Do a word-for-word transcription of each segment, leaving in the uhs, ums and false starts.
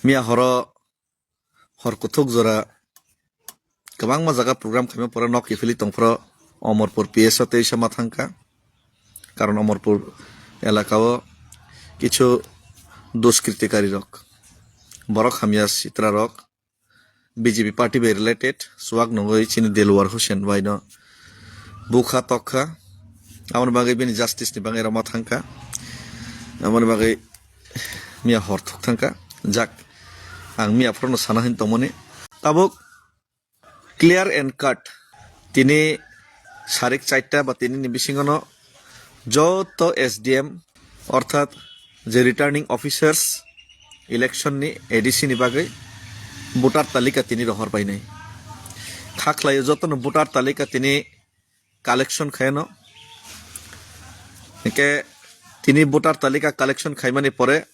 Miya horo hor kuthuk jora kwbangma jaga program khaima pore nok kiphilwi tongphro Omorpur P S o teisa ma thangkha. Karon Omorpur elakao kichu duskritikari rok, borok hamya sitra rok, B J P party bai related, swak nungwi chini Delwar Hussain bai no bukha tokkha. Aboni bagwi bini justice ni bagwi roma thangkha. Aboni bagwi miya hor thuk thangkha. Jak, ang miya phoro no sana hin tongmani. Tabuk clear and cut. Tini sarik charta ba tini ni bisingo no joto S D M orthat je returning officers election ni A D C ni bagwi voter talika tini rohor bainai. Khaklai joto no voter talika tini collection khayano. Hingke tini voter talika collection khaimani pore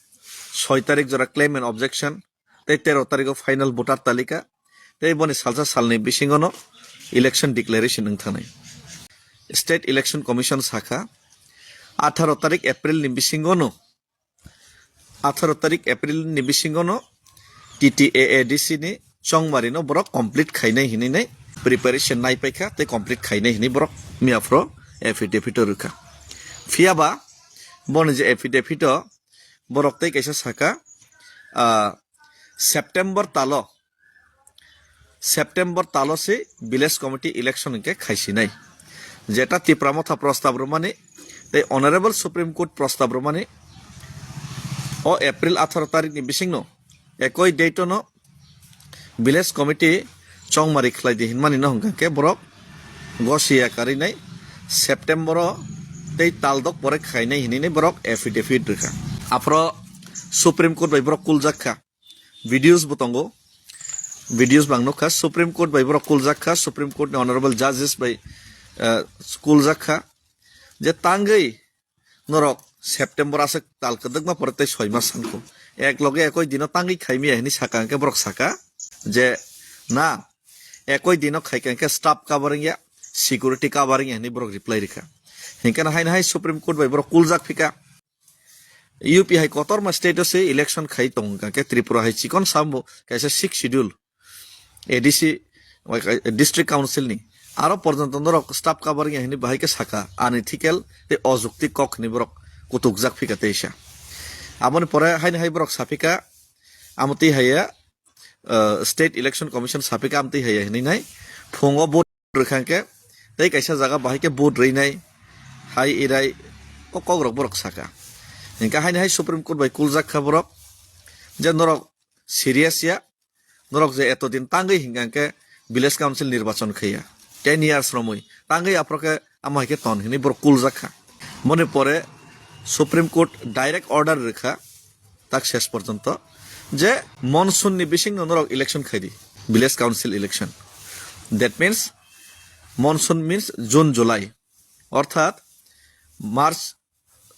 soi tarik jora claim and objection tei tero tariko final voter talika, tei boni salsa salni bisingono election declaration wng thangnai. State Election Commission sakha, atharo tarik April ni bisingono, atharo tarik April ni bisingono T T A A D C ni chongmari no borok complete khainai hinwi nai preparation nai paikha tei complete khainai hinwi borok miyaphro affidavit o rwkha. Phiyaba boni je affidavit o borok tei kaisa saka, ah, September talo, September talo se village committee election hingke khaisinai. Jeta Tipra Motha prostab rwmani tei Honorable Supreme Court prostab rwmani o April atharo tarikni bisingno ekoi date-o no village committee chongmari khlai di hinmani no hwnkha khe borok gosiya karinai September-o tei taldok pore khainai hinwi borok affidavit rwkha. Aphro Supreme Court bai borok kuljak kha. Videos bo tongo. Videos bang nukha, Supreme Court bai borok kuljak kha, Supreme Court ni Honorable Judges bai, eh, kuljak kha. Je tangwi norok September aswk tal kwdwkma pore tei soi mas sankho. Ek loge ekoi dino tangwi khaimiya hinwi saka hwnkhe borok saka je na ekoi dino khaika hwnkhe staff covering ya, security covering ya hinwi borok reply rikha. Hinkhe na haino hai Supreme Court bai borok kuljak phika. U P hai kotorma state o se election khai tongo hwnkha khe Tripura hai chikon sambo kaisa sixth schedule A D C, oi, ka-, district council ni aro porjonto norok staff covering ya hinwi bahai khe saka unethical tei ojukti kok hinwi borok kutukjak phika teisa. Aboni pore haino hai borok saphika amotwi haiya, uh, State Election Commission saphika amotwi haiya hinwi nai phungo bo rwkha hwnkhe tei kaisa jaga bahai khe vote rwinai hai irai o kok rok borok saka. Hinkhe haini hai Supreme Court bai kuljak kha borok je norok serious ya, norok je eto din tangwi hinkha hwnkhe village council nirbachon khaiya ten years romwi tangwi aphro khe amo hai khe ton hinwi borok kuljak kha. Moni pore Supreme Court direct order rwkha tak ses porjonto je monsoon ni bisingno norok election khaidi, village council election, that means monsoon means June July, orthat March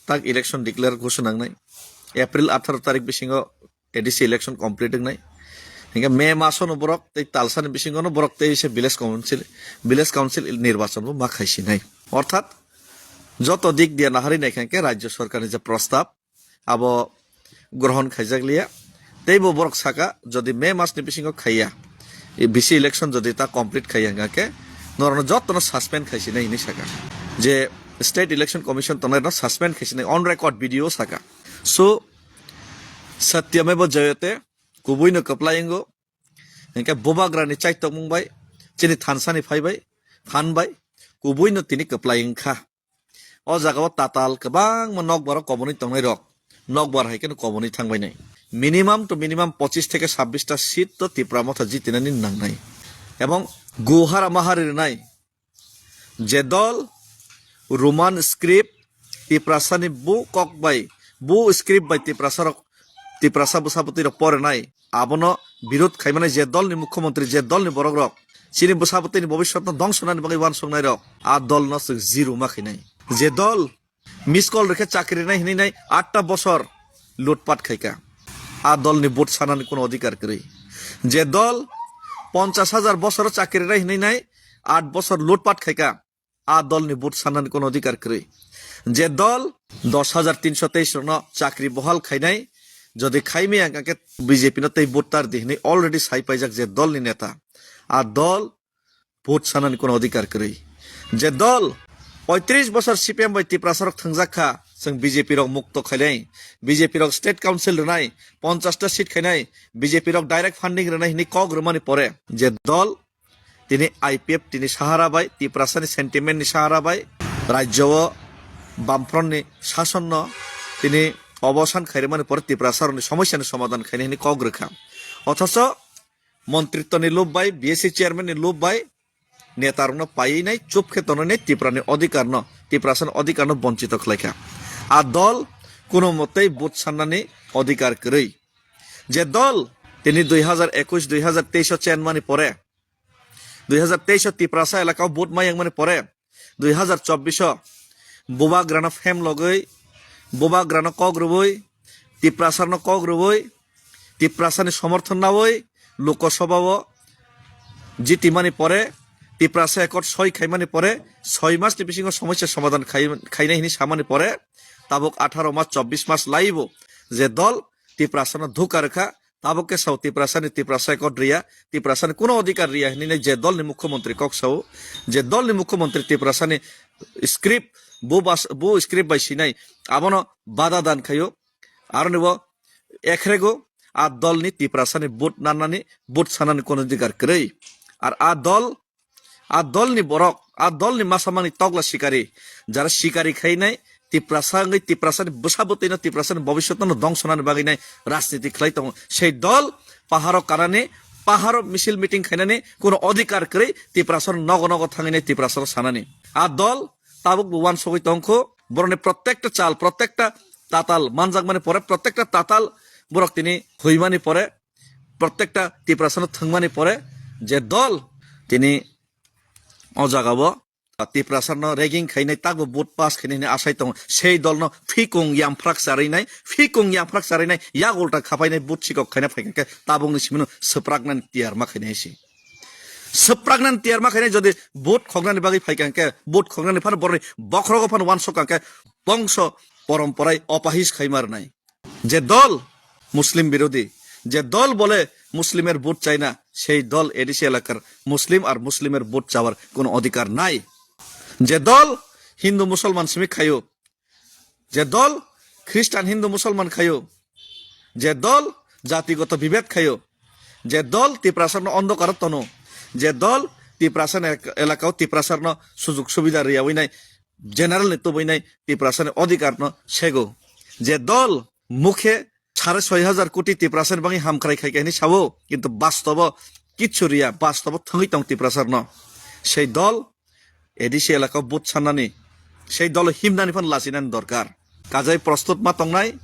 tak election declare ghosona wngnai, April atharo tarik bisingo A D C election complete wngnai, hinkhe May masono borok tei talsani bisingono borok tei se village council, village council nirbachon bo ma khaisinai, orthat joto dik dia nahari naikha hwnkhe rajya sorkarni je prostab abo grohon khaijak liya. Teibo borok saka, jodi May masni bisingo khaiya, e V C election jodi ta complete khaiya hwnkha khe norokno jotono suspend khaisinai hinwi saka. Je State Election Commission tongnai rokno suspend khaisinai on record video saka. So, satyameva jayate, kubuino kwplai wngo. Hinkhe bubagrani chaitokmung bai, chini thansani phai bai, phan bai, kubuino tini kwplai wngkha. O jaga o tatal kwbangma nokbar o kobonwi tongnai rok, nokbar hai kheno kobonwi thangbainai. Minimum to minimum pochis theke sabbish ta seat to Tipra Motha jitinani nangnai. Ebong guhara mahari rwnai je dol Roman script Tiprasani bu kok bai, bu script bai Tiprasa rok, Tiprasa bwsa bwtwi rok porinai, abono birod khaimani je dolni mukhyamantri, je dolni borok rok chini bwsa bwtwini bobiswtno dongso nani bagwi uansuknai rok, a dolno chwng zero ma khainai. Je dol miss call rikhe chakri rinai hinwi nai atta bosor lutpat khaika, a dolni vote sanani kuno odhikar kwrwi. Je dol ponchash hajar bosor chakri rinai hinwi nai aat bosor lutpat khaika, a dolni vote sanani kuno odhikar kwrwi. Je dol dos hajar tinso teis rokno chakri bohal khainai, Jodi khaimaya hwnkhe B J P no tei vote tar di hwnwi already sai paijak je dol ni neta. A dol vote sanani kono odhikar kwrwi. Je dol poitris bosor C P M bai Tiprasa rok thwngjak kha, chwng B J P rok mukto khainai, B J P rok state council rwnai, ponchash ta seat khainai, B J P rok direct funding rwnai hwnwi kok rwmani pore, je dol tini I P F tini sahara bai, Tiprasa ni sentiment ni sahara bai, rajyo o Bamfront ni sason no tini obosan khairwmani pore Tiprasa rok ni somosya ni somadhan khainai hwnwi kok rwkha. Othocho montritto ni lob bai, B S C chairman ni lob bai, neta rok no paiwi nai chup khe tonwi nai Tipra ni odhikar no, Tiprasa ni odhikar no bonchito khlaikha. A dol kuno motei vote sannani odhikar kwrwi. Je dol tini dui hazar ekush, dui hazar teis o chenmani pore, dui hazar teis o Tiprasa elaka o vote ma yangmani pore, dui hazar chobbish o bubagrano phem logwi, bubagrano kok rwui, Tiprasarno kok rwui, Tiprasani somorthon naui Lok Sabha o jitimani pore, Tiprasa Accord soi khaimani pore, soi mas ni bisingo somosya somadhan khai-, khainai hwnwi samani pore, tabuk atharo mas, chobbish mas laibo je dol Tiprasano dhuka rwkha, tabuk khe sao Tiprasani Tiprasa Accord riya, Tiprasani kuno odhikar riya hwnwi je dolni mukhyamantri kok sao, je dolni mukhyamantri Tiprasani script, bo bas-, bo script bai sinai, abono bada dan khaio, aroni bo ekhrego a dolni Tiprasani vote nannani, vote sanani kono odhikar kwrwi. Ar a dol, a dolni borok, a dolni masamani tokla sikari, jara sikari khainai, Tiprasa wngwi Tiprasani bwsa bwtwino, Tiprasani bobiswtno dongso nani bagwi nai rajniti khlai tongo. Sei dol paharo kanani, paharo misil meeting khainani kono odhikar kwrwi, Tiprasano nogo nogo thangwi nai Tiprasano sanani. A dol tabuk bo uansugwi tongkho, borokni protekta chal, protekta tatal manjakmani pore, protekta tatal borok tini huimani pore, protekta Tiprasano thwngmani pore, je dol tini o jagao Tiprasano ragging khainai, takbo vote pass khainai hwnwi asai tongo, sei dolno phikung yamphrak charwinai, phikung yamphrak charwinai, yak ulta khapainai, vote sikok khaina phaikha khe tabukni simino swpraknani tiyar ma khainai se. Swpraknani tiyar ma khainai, jodi vote khoknani bagwi phaikha khe, vote khoknani phano borokni bokhrogo phano uansukha khe bongso poromporai opahis khaima rwnai. Je dol Muslim birodhi, je dol bole Muslimer vote chai na, sei dol A D C elakar Muslim ar Muslimer vote chawar kono odhikar nai. Je dol Hindu Musolman simi khaio, je dol Khristan Hindu Musolman khaio, je dol jatigoto bibed khaio, je dol Tiprasarno ondokaro tono, je dol Tiprasa elak-, elakao Tiprasarno sujug subida riyawi nai, general ni tubui nai Tiprasani odhikar no sego. Je dol mukhe sare soi hajar koti Tiprasani bagwi hamkrai khaikha hwnwi sao, kintu bastobo kichu riya, bastobo thwngwi tong Tiprasarno. Sei dol A D C elakao vote sannani, sei dolo himnani phan lachinani dorkar. Kajai prostut ma tongnai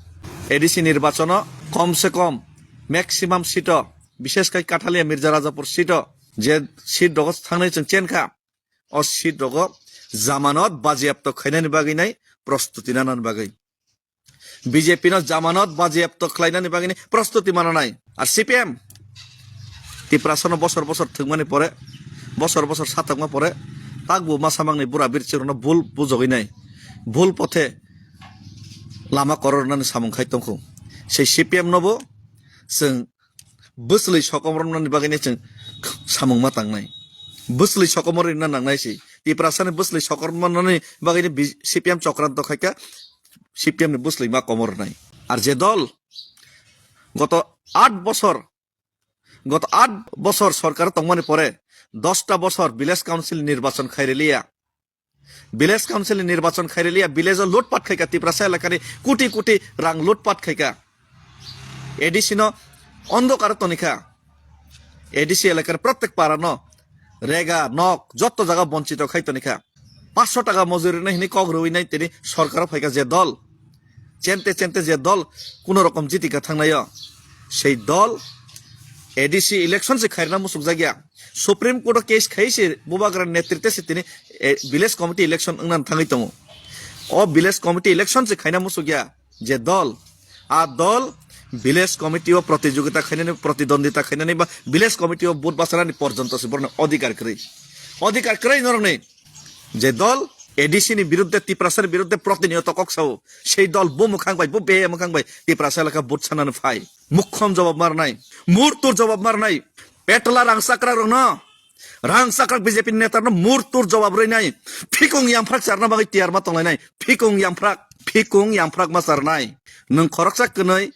A D C nirbachono kom se kom maximum seat o, bishesh kai Kathalia Mirza Rajapur seat o, je seat rogo thangnai chwng chenkha, o seat rogo jamanot bajiapto khainani bagwi nai prostuti nanani bagwi. B J P no jamanot bajiapto khlainani bagwi nai prostuti mananai. Ar C P M Tiprasano bosor bosor thwngmani pore, bosor bosor sathokma pore, takbo masamangni bura birchirokno bul bujogwi nai, bul pothe lama korornani samung khai tongkhu. Sei C P M nobo chwng bwswlwi sokomornani bagwino chwng samung ma tangnai. Bwswlwi sokomor rwna nangnai se. Tiprasani bwswlwi sokomornani bagwino bi-, C P M chokranto khaikha, C P M ni bwswlwi ma komor rwnai. Ar je dol goto aat bosor, goto aat bosor sorkar tongmani pore dosta bosor village council nirbachon khairiliya. Village council ni nirbachon khairiliya, village o lutpat khaika, Tiprasa elakani koti koti rang lutpat khaika. A D C no ondokar tonikha. A D C elakar protek para no rega, nok, jotto jaga bonchito khai tonikha. Paanch sho taka mojuri nai hini kok rwi nai tini sorkar o phaika je dol. Chente chente je dol kuno rokom jitika thangnaio, sei dol A D C election se khairna musukjakya. Supreme Court o case khai se Bubagra netrite se tini, eh, village committee election wngna thangwi tongo. O village committee election se khaina musukya je dol, a dol village committee o protijogita khainani, protidwandita khainani ba village committee o vote bachanani porjonto se borokni odhikar kwrwi. Odhikar kwrwi norokni. Je dol A D C ni biruddhe, Tiprasani biruddhe protiniyoto kok sao. Sei dol bo mwkhang bai, bo beya mwkhang bai Tiprasa elaka vote sanani phai. Mukhom jawab marnai, murtur jawab marnai. Petla rang chakra rokno, rang chakra B J P ni neta no murtur jawab rwinai. Phikung yamphrak charna bagwi tiyar ma tonglainai. Phikung yamphrak, phikung yamphrak ma charnai. Nwng khoroksa kwnwi,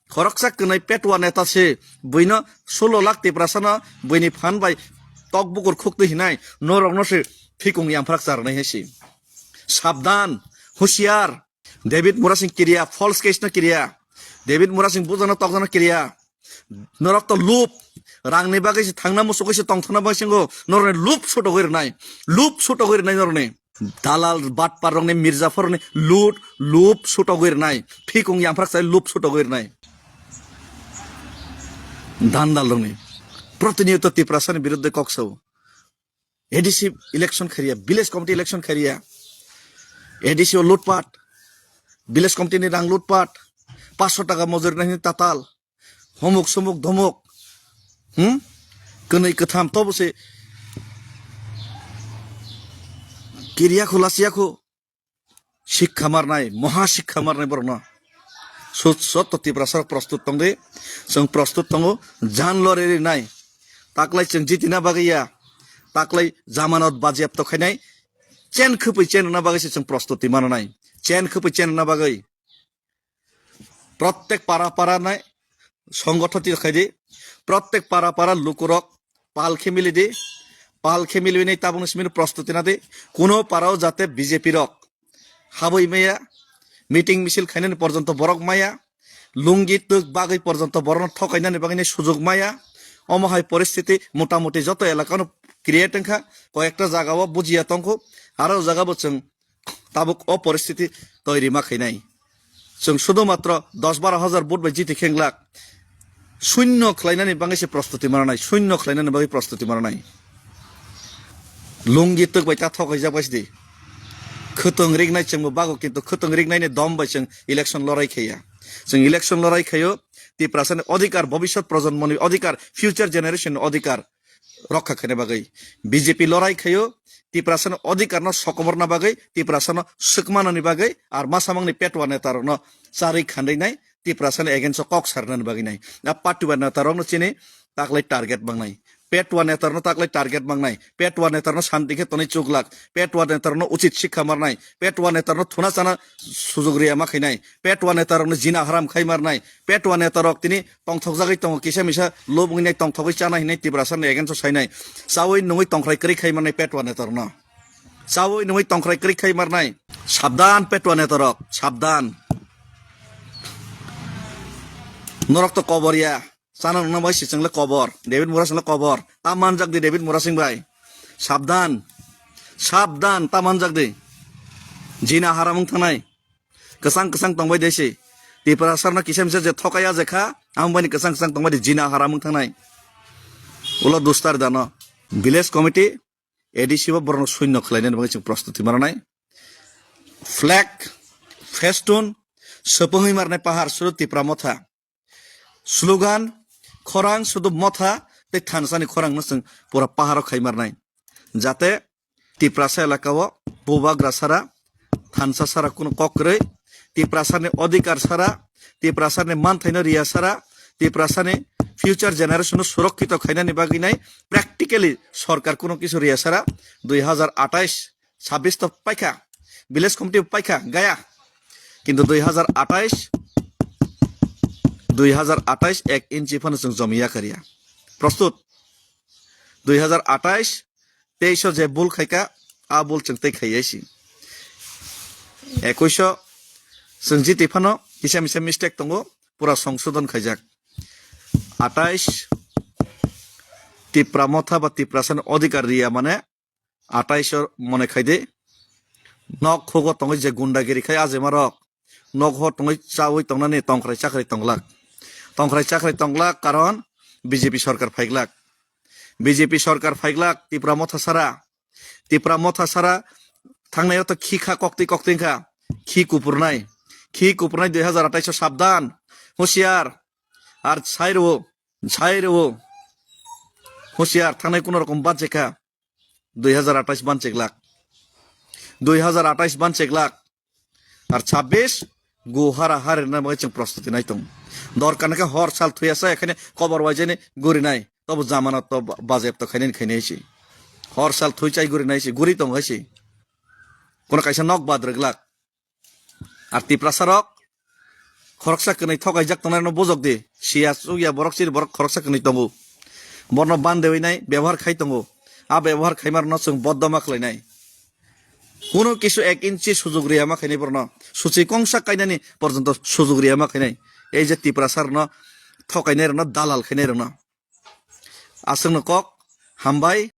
khoroksa kwnwi petwa neta se, buino sulo lakh Tiprasa no buini phan bai tok bukur khuk twi hinai, norok no se phikung yamphrak charnai hai se. Sabdan, husiar, David Murasing kiriya, false case no kiriya, David Murasing bujano tokjano kiriya, norok to lup, rang ni bagwi se thangna muchugwi se tongthokna bagwi singo, norok ni lup sutogwi rwnai, lup sutogwi rwnai norok ni. Dalal batpar rokni, Mirzaphor rokni lut, lup sutogwi rwnai. Phikung yamphrak sai lup sutogwi rwnai. Dandal rokni. Protiniyoto Tiprasani biruddhe kok sao. A D C election khaiya, village committee election khaiya. A D C o lutpat. Village committee ni rang lutpat. Paso taka mojori nai tatal. Homuk somuk domok. Hmm? Kwnwi kwtham tobo se. Kiriya khu lasiya khu. Sikha marnai, moha sikha marnai borokno. Sut sotto Tiprasa prostut tongdi. Chwng prostut tongo, jan lori rinai. Taklai chwng jitina bagwi ya. Taklai jamanot bajiapto khainai. Chen khupui chen rwna bagwi se chwng prostuti mananai. Chen khupui chen rwna bagwi. Prottek para para nai songgothon twi khaidi. Prottek para para lukurok pal khe milidi. Pal khe milibini tabukni simi prostuti nadi. Kuno parao jate B J P rok habwi maya, meeting misil khainani porjonto borok maya, lungi twk bagwi porjonto borokno thokainani bagwini sujuk maya. Omo hai poristiti motamuti joto elakano create wngkha. Koyekta jagao bujiya tongkhu, aro jagabo chwng tabuk o poristiti toiri ma khainai. Chwng sudu matro dos baro hajar vote bai jiti khenglak. Shunno khlainani bagwi se prostuti mananai, shunno khlainani bagwi prostuti mananai. Lungi twk bai ta thok haijak bai sidi. Khwtwng riknai chwngbo bago, kintu khwtwng riknaini dom bai chwng election lorai khaiya. Chwng election lorai khaio, Tiprasani odhikar, bhobishyot projonmoni odhikar, future generation ni odhikar rokha khaina bagwi. B J P lorai khaio, Tiprasani odhikarno sokomorna bagwi, Tiprasano swkmanani bagwi, ar masamangni petwa netarokno charwi khanrinai, Tiprasani against o kok sarnani bagwi nai. A patwa netarokno chini taklai target mangnai. Petwa netarokno taklai target mangnai. Petwa netarokno santi khe tonwi chuklak. Petwa netarokno uchit sikha marnai. Petwa netarokno thuna chana sujuk riya ma khainai. Petwa netarokno jina haram khai marnai. Petwa netarok tini tongthokjagwi tongo, kisa misa lobongwi nai tongthogwi chana hinwi Tiprasani against o sainai. Chawi nungwi tongkhrai kwrwi khai manai petwa netarokno. Chawi nungwi tongkhrai kwrwi khai marnai. Sabdan petwa netarok, sabdan. Norok to kobor ya. Chana nungna bai se chwngle kobor. David Murasing le kobor. Ta manjak di David Murasing bai. Sabdan. Sabdan ta manjak di. Jina haram wng thangnai. Kwchang kwchang tongbai de se. Tiprasarno kisa misa je thokaya je kha, ang bani kwchang kwchang tongbai de jina haram wng thangnai. Ulo dustar dano. Village committee, A D C bo borokno shunno khlainani bagwi chwng prostuti mananai. Flag, festoon, swpwngwi marnai pahar sudu Tipra Motha. Slogan, khorang sudu Motha tei thansani khorangno chwng pura paharo khai marnai. Jate Tiprasa elakao bubagra sara, thansa sara kunu kok kwrwi, Tiprasani odhikar sara, Tiprasani manthaino riya sara, Tiprasani future generation no surokkito khainani bagwi nai practically sorkar kunu kisu riya sara. Dui hazar atais, sabis to paikha, village committee paikha gaya, kintu dui hazar atais, dui hazar atais ek inchi phano chwng jomiya kariya. Prostut, dui hazar atais, teis o je bul khaika, a bul chwng tei khaiya si. Ekuis o chwng jiti phano kisa misa mistake tongo, pura songsodon khaijak. Atais, Tipra Motha ba Tiprasani odhikar riya mane, atais o mone khaidi. Nok khugo tongwi je gundagiri khai ajema rok, nok ho tongwi chawi tongnani tongkhrai chakhrai tonglak. Tongkhrai chakhrai tonglak karon B J P sorkar phaiglak. B J P sorkar phaiglak Tipra Motha sara. Tipra Motha sara thangnai o to khi kha koktwi koktwi kha. Khi kupurnai. Khi kupurnai dui hazar atais o sabdan. Husiar. Ar sai rwo. Sai rwo. Husiar thangnai kuno rokom bachekha. Dui hazar atais banchek lak. Dui hazar atais ban cheklak. Ar chabbish guhara harirna bagwi chwng prostuti nai tong. Dorkar khe hor sal thuya sa ekhane kobor waijani gurinai. Tobo jamana to ba-, bajep to khainani khainai si. Hor sal thui chai gurinai si, guri tong hai si. Kono kaisa nok bad rwglak. Ar Tiprasa rok khoroksa kwnwi thokaijak tongnai no bujok di. Siya chukya borok chini borok khoroksa kwnwi tongo. Borno bandewi nai bebohar khai tongo. A bebohar khaima rokno chwng boddoma khlainai. Kuno kisu ek inchi sujug riya ma khainai borno. Suchi kongsa kainani porjonto sujug riya ma khainai. Ei je Tiprasa rokno thokainai rokno dalal khainai rokno. Aswkno kok hambai.